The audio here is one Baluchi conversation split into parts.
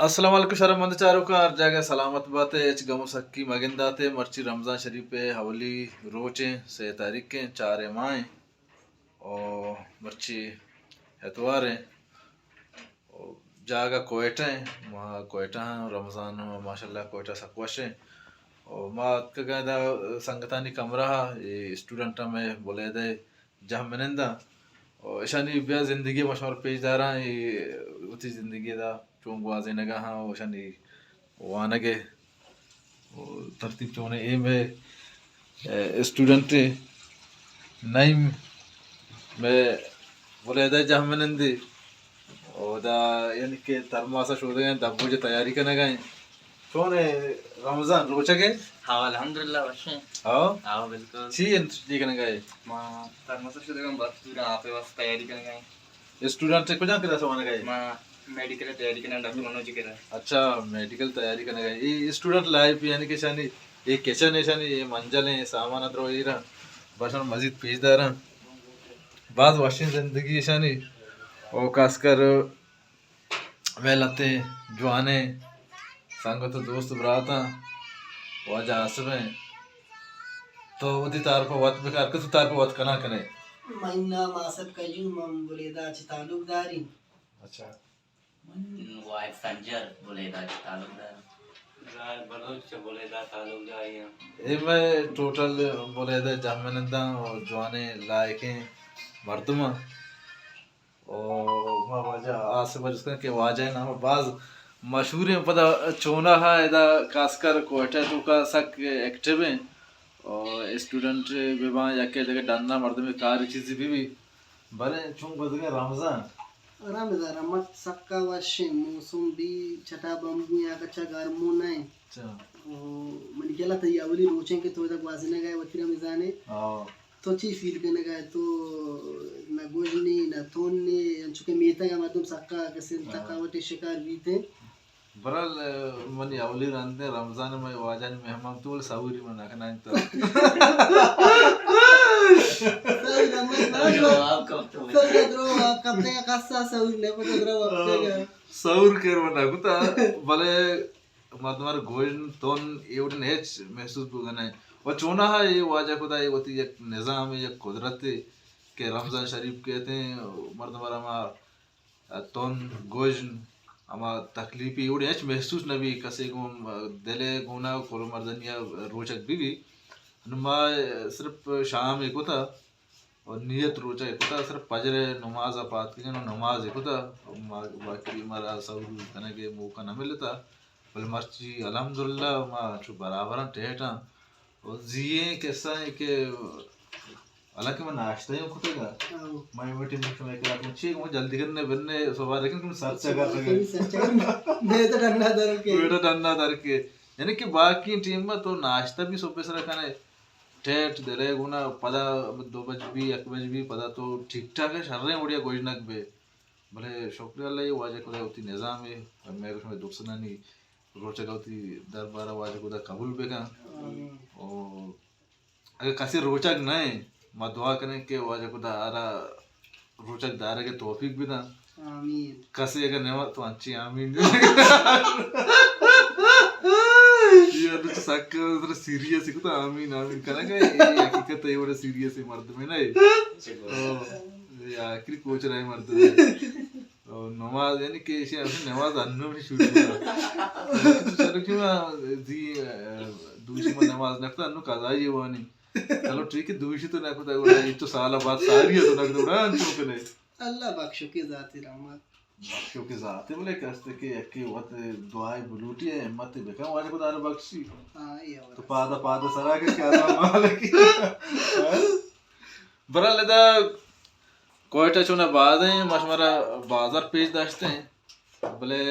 السلام علیکم شرمند چاروکاں، ہر جاگہ سلامت باتے، ہچ گم و سکی مگنداتے۔ مرچی رمضان شریف ءِ اولی روچیں، سے تاریخ ءِ، چار ماہ ءِ، او مرچی اتوار ءِ، او جاگہ کوئٹہ ءِ، ما کوئٹہ ہاں، رمضان ماشاءاللہ کوئٹہ سک وش ءِ۔ او ما اتکگاں ادا سنگتانی کمرہ ءَ، اے اسٹوڈنٹ ہمے بلیدہ ءِ جہمننداں۔ و اشانی بیا زندگی ما شمارا پیش داراں، اے وتی زندگی دا چون گوازینگا ہاں، و اشانی وانگ ءِ و ترتیب چون اے۔ مئے، اے، اسٹوڈنٹ نعیم، مئے بلیدہ جہمنندے، و دا یعنی کہ ترماسا شودگا ایں، دبوجہ تیاری کنگا ایں۔ چون اے رمضان روچگ ءِ؟ ہاں، الحمدللہ، وش ایں۔ ہاں؟ ہاں، بالکل۔ چی انت، چی کنگا ئے؟ ما ترماسا شودگاں، بس پورا آپ ءِ واسطہ تیاری کنگا ایں۔ اسٹوڈنٹ کجام کلاس ءَ وانگا ئے؟ ما میڈیکل ءِ تیاری کناں، ڈاکٹر منوج ءِ کرا۔ اچھا، میڈیکل تیاری کنگا ئے۔ اے اسٹوڈنٹ لائف یعنی کہ اشانی اے کچن اشانی اے منجل ایں، سامان ءَ درو ایراں، بس ہم مزید پیش داراں۔ باز وشیں زندگی اشانی۔ او خاص کر مئے لہتیں جوانیں سنگت و دوست براتاں، واجہ آصف ایں، تو وتی تعارف وت بکن، ہر کس تعارف وت کناں کنے۔ منی نام آصف قیوم، من بلیدہ چہ تعلق داریں۔ اچھا۔ من واحد سنجر، بلیدہ چہ تعلق داریں۔ زاہد بلوچ چہ بلیدہ تعلق داریں۔ اے مئے ٹوٹل بلیدہ جہمننداں و جوانیں لائقیں مردماں۔ او ما واجہ آصف ءَ جست کنیں کہ واجہ ءِ نام باز مشہور ایں، پدا چوناہا ادا خاص کر کوئٹہ توکا سک ایکٹیو ایں۔ او اسٹوڈنٹ بہ باں، یکے دگہ ڈنا مردمے کاری چیزے بہ بی، بلے چون گوزگیں رمضان؟ رمضان رحمت سکا وشیں، موسم بی چٹا بمبو یا کچا گرمو نہ ایں۔ اچھا۔ او منی خیال ءَ تئی اولی روچیں کہ تو ادا گوازینگا ئے وتی رمضان ءِ۔ ہاں۔ تو چی فیل کنگا ئے؟ تو نہ گژن ئے، نہ تن ئے، انچو کہ میتگ ءَ مردم سکا کسے ہاں۔ تکاوٹے شکار بیت ایں۔ برال، منی اولی رند ایں رمضان ءِ، مئے واجہانی مہمان تو، بلے سوری من نہ کناں تو۔ سوری من نہ کناں۔ جواب کپتو۔ سوری درو آپ کپتے، کسا سوری نہ کتا، درو آپ کپتے۔ سور کر من نہ کتا، بلے مردم ءَ را گوژن تن اے وڑیں ہچ محسوس بوگ نہ انت۔ و چوناہا اے واجہ خدا اے وتی یک نظامے، یک قدرتے کہ رمضان شریف کیت ایں، مردم ءَ را ہما تن، گوژن، ہما تکلیفے اے وڑیں ہچ محسوس نہ بی، کسے گوں دل ءِ گونا کل مردنی ءَ روچگ بہ بی۔ نوں ما صرف شام ءَ کتا، و نیت روچ ءَ کتا، صرف فجر ءِ نماز ءَ پاد کتگیں و نماز ءَ کتا، ما باقی مارا سحور کنگ ءِ موقع نہ ملتا، بلے مرچی الحمدللہ ما چو برابراں ٹیٹاں۔ و زی ایں قصہ ایں کہ حالانکہ من ناشتہ ایں کتگا، ہاں۔ ما اے ٹیم شما کرا چی گوں جلدی کرنے بننے سوار رکھن کہ سر چکر لگے۔ سر چکر، میں تو ڈنڈا در کے۔ میں تو ڈنڈا در کے۔ یعنی کہ باقی ٹیم میں تو ناشتہ بھی صبح سرا کنے، ٹیٹ دلے گونا پدا دو بج بی، یک بج بی، پدا تو ٹھیک ٹھاک ہے، شریں وڑیا گوشنک بے۔ بلے شکر اللہ، یہ واجہ خدا وتی نظام ہے، اور میں کچھ میں درسنانی روچگ وتی دربارہ واجہ خدا قبول بکن۔ آمین۔ اور اگر کسی روچگ نہ ہے، ما دعا کریں کہ واجہ خدا آرا روچگ دارگ ءِ توفیق بدن۔ آمین۔ کسے اگر نوا تو انچی آمین۔ یہ انو چہ سک سیریس کتا آمین آمین کنگا، یہ حقیقت ہے، یہ بڑا سیریس مردم ہے نا یہ۔ یہ آخری کوچ رہے مردم ہے۔ اور نماز یعنی کہ ایشی نماز انو بھی شروع ہوا۔ تو چلو کیوں دی دوشی ما نماز نکتا انو قضائی وانی۔ چلو ٹھیک ہے، دوشی تو نہ کتا، گڑا اے تو سال بعد ساری ہے تو نہ کتا، گڑا انچو کنے۔ اللہ بخشو کے ذاتی رحمت۔ بخشو کے ذاتی، بلے کستے کہ یکی وقت دعائے بلوٹی ہے، ہمت بکن، واجہ خدا بخشی۔ ہاں، یہ تو پادا پادا سرا کے کیا مالک۔ برحال ادا کوئٹہ چونا بعد ہیں، ما شمارا بازار پیش داشتے ہیں، بلے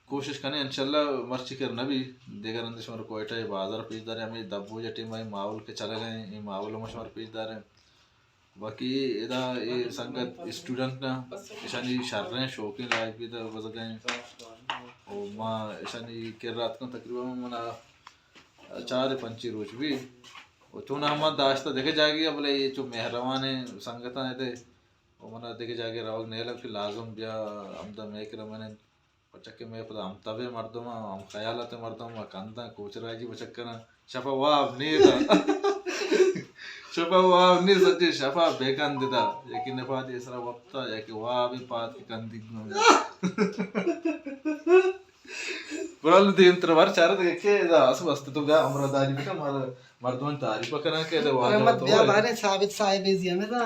کوشش کنیں انشاءاللہ مرچی کر نہ بی، دگہ رندے شمارا کوئٹہ ءِ بازار پیش داریں، ہمے دبوج ءِ ٹیم ءَ ماحول کہ چلگ ءَ ایں، اے ماحول ما شمارا پیش داریں۔ باقی ادا اے سنگت اسٹوڈنٹ نا، اشانی شریں شوقیں لائف بیتا بزگیں۔ او ما اشانی کر رات کن تقریباً منا چار پنچی روچ بی۔ او چون ہما داشتہ دگہ جاگے، بلے اے چو مہروانیں سنگتاں ادے۔ او منا دگہ جاگے روگ نیلگ کہ لازم بیا ہمدا مئے کرا منند۔ پرچا کہ مئے پدا ہم تبے مردم، ہم خیالات مردم، کنداں کوچ راجی بچک کناں، شپا واب نیدا۔ شپا واب نی، سچے شپا بے کنددا۔ یکی نپاد اسرا وپتا، یکی واب پاد کے کندی گوں۔ برال دیم تر بار چارت کہ ادا اس بست تو گا امر داری بکا، مر مردم تعریف کرنا کہ ادا واجہ رحمت تو بیا ہے۔ بارے ثابت صاحب زی ہمیں دا۔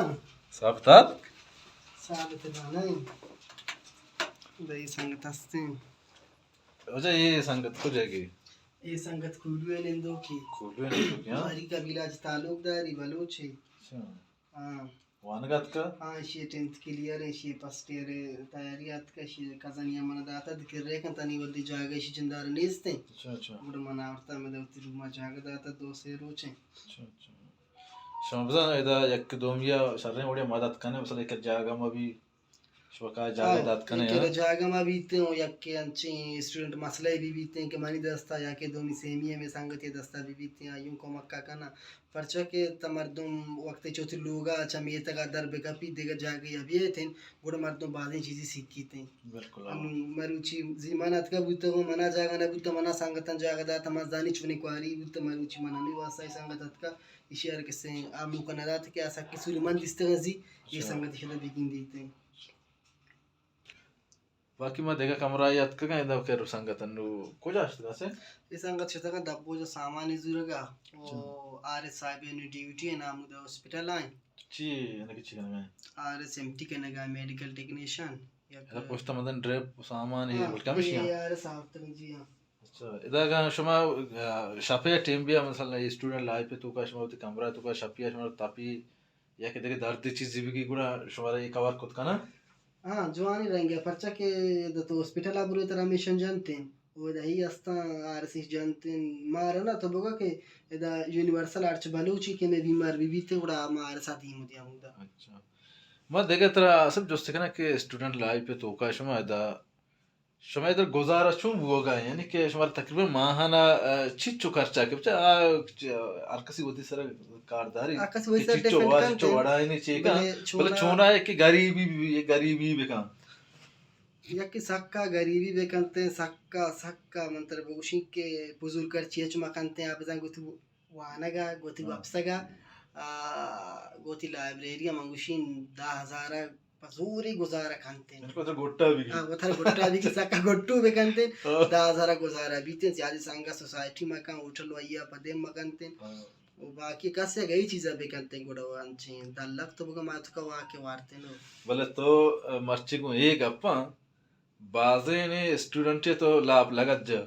ثابت آت؟ ثابت دا نہیں۔ دئی سنگت ہستیں۔ اچھا، یہ سنگت کجا گی؟ یہ سنگت کولو ہے نندو کی۔ کولو ہے نندو کی، ہاں؟ ہماری قبیلہ اچ تعلق داری بلوچ ہے۔ اچھا۔ ہاں۔ وانگ اتکا؟ ہاں، ایشی ٹینتھ کلیئر ہے، ایشی فرسٹ ایئر ہے، تیاری اتکا، ایشی کزنی من داتا دکر رہے کن تنی ودی جاگہ ایشی جندار نیست ہیں۔ اچھا، اچھا۔ گڑا من آورتا میں دوتی روما جاگہ داتا دو سے روچ ہیں۔ اچھا، اچھا۔ شما بزن ادا یک دومیا شریں وڑے مدد کنے، مثلا یک جاگہ ما بھی شوکا جاگہ ہاں، دات کنے، یک ہاں؟ جاگہ ما بیتے ہوں، یک انچیں اسٹوڈنٹ مسئلہ بھی بیتے کہ منی دستا یا کہ دومی سیمی ہمیں سنگتی دستا بھی بیتے ہیں، یوں کمک کا کنا۔ پرچا کہ تا مردم وقت چوتی لوگا چا میتگا در بکپی، دیگہ جاگہ یا بیتیں، گڑا مردم بازیں چیزی سیکھیتیں۔ بالکل، ہاں۔ انو مروچی زی من اتکا بوتگوں، منا جاگہ نہ بوتا، منا سنگتاں جاگہ داتا، من زانی چونی کواری بوتا، مروچی من ہمیں واسطہ سنگت اتکا، ایشی ہر کسے آ موقع نہ دات کہ آ سکی سوری من دیستگاں زی، یہ اچھا۔ سنگت شدہ بگین دیتے۔ باقی ما دگہ کمرہ ء اتکگاں، ادا کہ سنگت انو کجا شتگاں سے؟ اے سنگت شتگاں دبوجا سامان زورگا، او اچھا۔ آر ایس صاحب نی ڈیوٹی ہے، نامود ہاسپٹل آئیں۔ چی، یعنی کہ چی کنگا ہیں؟ آر ایس ایم ٹی کنگا، میڈیکل ٹیکنیشن۔ یک ادا پشت مدن ڈرپ سامان ہے، ہاں، بلکہ ہمیشی ہیں؟ اے آر ایس صاحب تک جی ہاں۔ اچھا، ادا اگاں شما، آ، شپے ٹیم بیا، مثلا اسٹوڈنٹ لائف توکا شما وتی کمرہ توکا شپیا شما تپی، یا کہ دگہ دردے چیزے بگی گڑا شمارا اے کور کت کناں؟ ہاں، جوانیں رنگے، پرچا کہ ادا تو ہاسپٹل ء بروے ترا ہمیشن جنتیں، او ادا ہی استاں آر ایس ایش جنتیں، مارا نا تو بگا کہ ادا یونیورسل ہرچ بلوچی کہ میں بیمار بی بیتے گڑا ما آر ایس آ دیم دیا ہمودا۔ اچھا۔ ما دگہ ترا اصل جست کناں کہ اسٹوڈنٹ لائف توکا شما ادا شمئے در گزارہ چون بوگا انت؟ یعنی کہ شمارا تقریباً ماہانہ، آ، چنچو خرچہ کہ بچہ، آ، چ-، ہر کسی وتی سر کارداری ہر کسی وتی کہ سر چنچو ڈیپینڈ وا، کنت چنچو انت۔ وڑائینی چیکا، بلے بلے چونا چونا ہے کہ غریبی بھی، غریبی بکن۔ یکی سکا غریبی بکنت، سکا، سکا من تر بگوشین کہ فضول خرچی ہچ مکنت، آ بزن گوتی وانگ ء گوتی ہاں۔ وپسگ ء، آ، گوتی لائبریری ء من گوشین دہ ہزار ء پہ زوری گزارہ کنتیں۔ یعنی کہ وترا گٹا بگی۔ ہاں، وترا گٹا بگی، سکا گٹو بکنتیں۔ ہاں۔ دہ ہزار ء گزارہ بیتیں، زیادہ سنگت سوسائٹی مکن، ہوٹل و آئی ء پہ دیم مکنتیں۔ ہاں۔ و باقی کس یک ای چیزا بکنتیں، گڑا و انچیں دہ لک تو بگا ما تو کا واقع وارتیں نو۔ بلے تو، آ، مرچی گوں اے گپاں، بازیں اسٹوڈنٹے تو لاپ لگت جا۔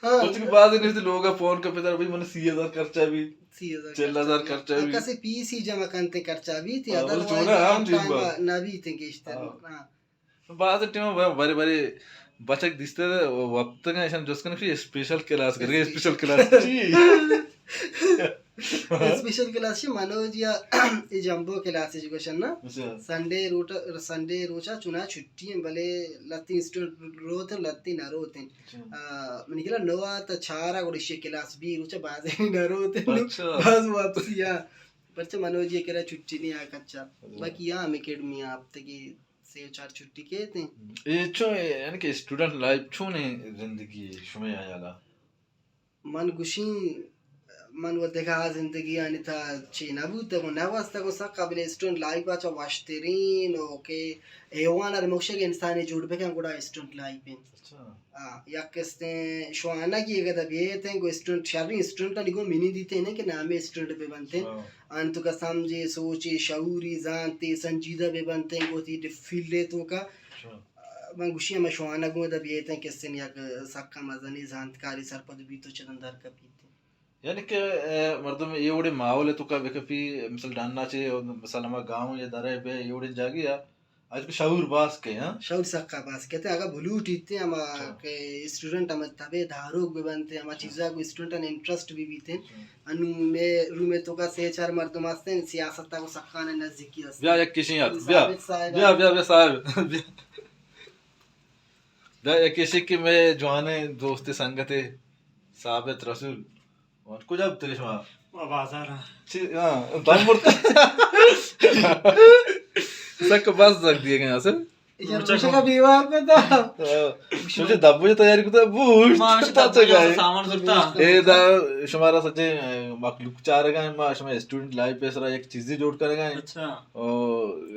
ہاں۔ کچھ کہ بعض نہیں تو لوگ فون کا پتر بھائی من سی ہزار خرچہ بھی، سی ہزار چل ہزار خرچہ بھی۔ کسی پیسی جمع کنتے خرچہ بھی تھی، ہاں، بلے ادروائز چونا ہم ٹائم جیبا۔ نہ بھی تھے گیشتر۔ ہاں۔ ہاں۔ بعض ٹائم بڑے بڑے بچک دیستے وقت کا ایشان جس کن کہ اسپیشل کلاس کر کے، اسپیشل کلاس۔ جی۔ اسپیشل کلاس چہ منوج یا اے جمبو کلاس اچ گوشن نا۔ اچھا۔ سنڈے روٹ، سنڈے روچا چنا چھٹی ہیں، بلے لتی اسٹوڈنٹ روت ہیں، لتی نہ روت ہیں۔ اچھا۔ آ، منی گلا نو آ تا چار آ گڑا شے کلاس بی روچا باز نہ روت ہیں۔ اچھا۔ باز واپسی آ۔ پرچہ منوج یہ کرا چھٹی نہیں آ کچا۔ اچھا۔ باقی یہاں ہم اکیڈمی آپ تک سے چار چھٹی کیت ہیں۔ اے چون، یعنی کہ اسٹوڈنٹ لائف چون ہے زندگی شمے حیالا؟ من گوشین، من و دگہ زندگیانی تہا چی نہ بوتگ و نہ گوستگ و سک قبل اسٹوڈنٹ لائف ء چہ وشترین و کہ حیوان ء مکشگ انسانے جوڑ بکن گڑا اسٹوڈنٹ لائف انت۔ اچھا۔ آ، یک استیں شوانگی اگہ دہ بیت ہیں گو اسٹوڈنٹ، شریں اسٹوڈنٹ آنی گوں منی دیتے ہیں کہ نامے اسٹوڈنٹ بہ بنت ہیں۔ ہاں۔ آن تو کا سمجھے، سوچے، شعوری، زانتے، سنجیدہ بہ بنت ہیں گو تی فیلڈ ہے تو کا۔ اچھا۔ من گوشی ہمے شوانگ گوں ادا بیتیں کسے یک سکا مزنی زانتکاری سرپد بیت و چدن در کپیت۔ یعنی کہ، اے، مردم اے وڑیں ماحول توکا بکپی، مثل ڈنا چے، مثل ہما گاؤں یا درے بے اے وڑیں جاگے آ، آج کو شعور باز کے، ہاں؟ شعور سکا باز کتے، اگا بلوٹ ایتے ہما اچھا۔ کہ اسٹوڈنٹ ہما تبے دھاروک بہ بنتے، ہما اچھا۔ چیزا کو اسٹوڈنٹ ان انٹرسٹ بھی بیتے۔ اچھا۔ انو مے رومے توکا سے چار مردم ہستیں، سیاست کو سکان نزدیکی ہستیں۔ بیا یک کشیں یات، بیا۔ ثابت صاحب بیا، بیا، بیا صاحب۔ بیا۔ داں یکے شی کہ مئے جوانیں دوست سنگتے ثابت رسول۔ کجا بوتگے شما؟ ما بازار آں۔ چی، ہاں، دم مرتا۔ سک بس زک دیے گئے اصل۔ یار، بچا گوشگا بیوار پتا۔ ہاں۔ شما چہ دپ بجے تیاری کتا، بوشت۔ ما ہمیشہ کتا دپ بجے چگائے۔ سامان زرتا۔ اے دا شمارا سجے، اے، مخلوق چارگا، ما شما اسٹوڈنٹ لائف ءِ سرا یک چیزے جوڑ کنگا۔ اچھا۔ او،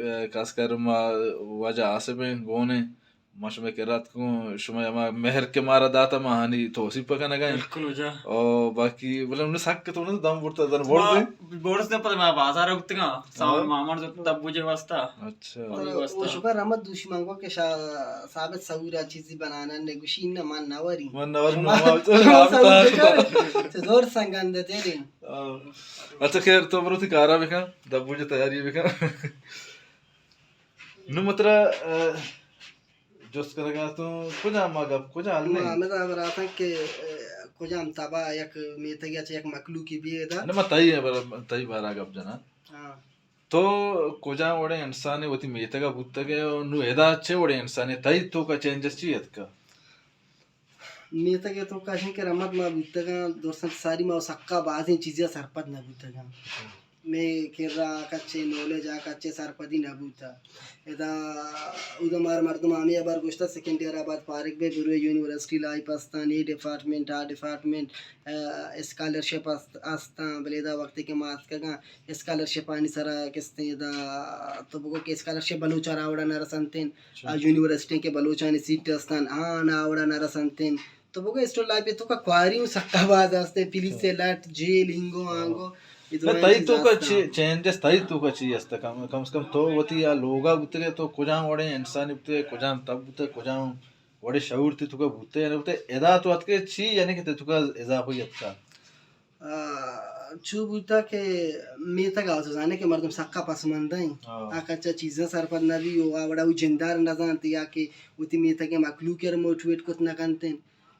اے، خاص کر ما واجہ آصف ایں، گون ایں۔ ما شما کرا اتکوں، شما ہما مہر کہ مارا داتا، ما ہانی توسیپ کنگا۔ بالکل واجہ۔ او باقی، بلے انہوں سک تو نہ دم برتا، دن برتے۔ برتے پتہ ما بازار اگتگا، سامان ہاں۔ مامان زرتا دپ بجے واسطہ۔ اچھا۔ وہی واسطہ۔ او شکر رحمت دوشی منگو کہ شا-، ثابت سہورا چیزی بنانا نے گوشی نہ من نہ وری۔ من نہ وری، شما، ما تو شما آپ سہور تا۔ بکن۔ تو زور سنگند تیرے۔ ہاں۔ اچھا خیر، تو برو تی کارا بکن، دپ بجے تیاری بکن۔ نو مترا، اے، جست کنگا تو کجا ما گپ، کجا حل ما نہیں؟ ہمدا براتاں کہ، اے، کجام تبا یک میتگی چہ یک مخلوقی بیے دا۔ نہ، ما تئی بارا، تئی بارا گپ جنا۔ ہاں۔ تو کجام وڑیں انسانے وتی میتگا بوتگے و نو ادا چے وڑیں انسانے، تئی توکا چینجز چی اتکا؟ میتگ ءِ توکا اشیں کہ رحمت ما بوتگاں، درستاں ساری ما سکا بازیں چیزے ءَ سرپد نہ بوتگاں۔ مئے کرا آ کچے نالج، آ کچے سرپدی نہ بوتا۔ ادا، اودا مارا مردم ہمے ہبر گوشتا، سیکنڈ ایئر ءَ بعد فارغ بے، برو یونیورسٹی لائف استان، اے ڈیپارٹمنٹ، آ ڈیپارٹمنٹ، آ، اسکالرشپ است-، استاں، بلے ادا وقتے کہ ما اتکگاں، اسکالرشپانی سرا کستیں ادا تو بگو کہ اسکالرشپ بلوچ ءَ را اوڑا نہ رسنتیں۔ اچھا۔ آ یونیورسٹی کہ بلوچانی سیٹ استان، آ نہ اوڑا نہ رسنتیں۔ تو بگو اسٹوڈنٹ لائف توکا کواری ہوں سکا باز استیں، پولیس سے لٹ، جیل، ہنگو، ہنگو، یہ نہ، دوائیں تئی چیز توکا استاں۔ چی-، چینجز تئی توکا چی است؟ کم، کم سے کم تو وتی آ لوگا بوتگے، تو کجام وڑیں انسانی بوتگے، کجام تب بوتگے، کجام وڑے شعور تی توکا بوتے، یعنی بوتے ادا تو اتکے چی، یعنی کہ تی توکا اضافہ اتکا؟ آ، چو بوتا کہ میتگ ءَ تو زانے کہ مردم سکا پسماندہ ایں۔ ہاں۔ آ کچا چیزاں سرپد نہ بی، و آ وڑا او جندار نہ زانت یا کہ وتی میتگ ءِ مخلوق ءَ را موٹیویٹ کت نہ کنت۔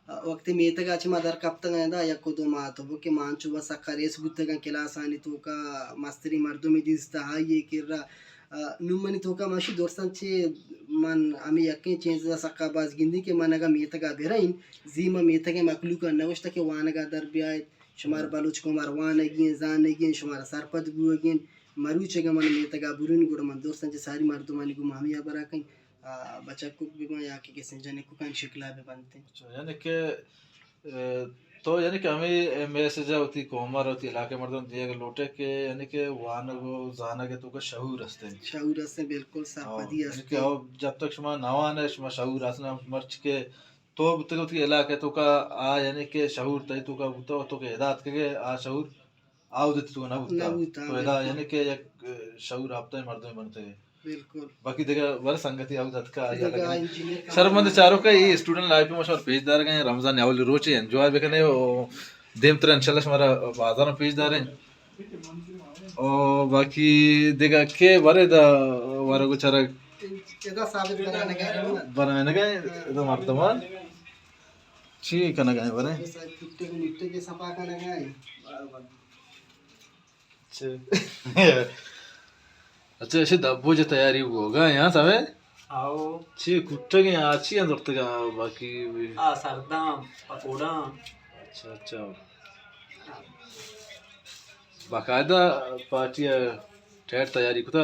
آ، وقتی میتگ ءَ چہ ما در کپتگ ایں دا یک و دو ماہ تو بو کہ ما انچو بس سکا ریس بوتگ ایں کلاسانی توکا مستری مردمے دیست آئی ءِ کرا۔ آ، نوں منی توکا ماشی درستاں چہ من ہمے یکیں چیز ءَ سکا باز گندی کہ من اگاں میتگ ءَ برائیں، زی ما میتگ ءِ مخلوق ءَ نہ گوشتہ کہ وانگ ءَ در بیائیت۔ شمارا بلوچ قوم ءَ وانگی ایں، زانگی ایں، شمارا سرپد بوگی ایں۔ مروچی اگاں من میتگ ءَ برون گڑا من درستاں چہ ساری مردمانی گوما ہمے ہبر ءَ کن، آ، بچکک بہ باں یا کہ کسیں جنککانی شکل ءَ بہ بنت۔ اچھا، یعنی کہ، اے، تو یعنی کہ ہمے میسج ءَ وتی قوم ءَ را وتی علاقہ ءِ مردم دیگ لوٹے کہ یعنی کہ وانگ و زانگ ءِ توکا شعور است انت۔ شعور است انت، بالکل سرپدی است انت۔ ہاں، یعنی کہ او جب تک شما نہ وان ئے، شما شعور است نہ، مرچی کہ تو بوتگ وتی علاقہ ءِ توکا آ، یعنی کہ شعور تئی توکا بوتگ و تو کہ ادا اتکگ ئے آ شعور آ وھد ءَ تو نہ بوتا۔ نہ بوتا، تو ادا بالکل۔ یعنی کہ یک، اے، شعور یافتہ مردمے بنتگ ئے۔ بالکل۔ باقی دگہ ور سنگتی آ وھد ءَ اتکا، آئی ءَ دگہ لگنے۔ انجینئر شر مند چاروک ءَ، اے اسٹوڈنٹ لائف ءَ ما شمارا پیش دارگ ءَ ایں، رمضان ءِ اولی روچ ایں، انجوائے بکنے و دیمتر انشاءاللہ شمارا بازار پیش داریں۔ او باقی دگہ کے برے دا ورگ و چرگ؟ ادا ثابت بنانگا۔ بنانگا ایں، ادا مردمان۔ چی کنگا ایں برے؟ بس کٹگ مٹگ صفا کنگا ایں۔ اچھا۔ اچھا، ایشی دپ بوج تیاری بوگا یا سمے؟ آؤ۔ چی کٹگ ایں، آ چی اندرتگا باقی؟ آ سرداں، پکوڑاں۔ اچھا، اچھا۔ باقاعدہ پارٹی ءَ ٹیٹ تیاری کتا۔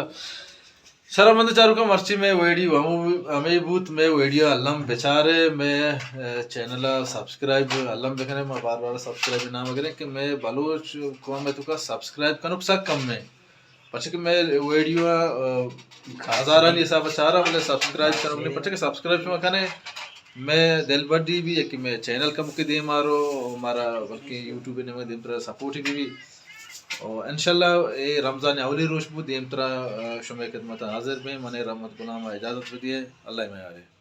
شرمند چاروکاں، مرچی مئے ویڈیو ہمو، ہمے بوت۔ مئے ویڈیو الم بچارے، مئے، اے، چینل ءَ سبسکرائب الم بکنے۔ ما بار بار سبسکرائب نام گریں کہ مئے بلوچ قوم ءِ توکا سبسکرائب کنوک سک کم ایں۔ پرچہ کہ مئے ویڈیو، اے، ہزارانی حساب ءَ چارا، بلے سبسکرائب کنوک نہیں۔ پرچہ کہ سبسکرائب شما کنے، مئے دل بڈی بی، یکے مئے چینل کمکے دیم آرو، مارا بلکہ یوٹیوب ءِ نیمگ ءَ دیمترا سپورٹ بی بی۔ او انشاءاللہ اے رمضان ءِ اولی روچ بو، دیمترا، اے، شمئے خدمت ءَ حاضر بیں۔ من رحمت غلام ءَ اجازت بدیے۔ اللہ ءِ میارے۔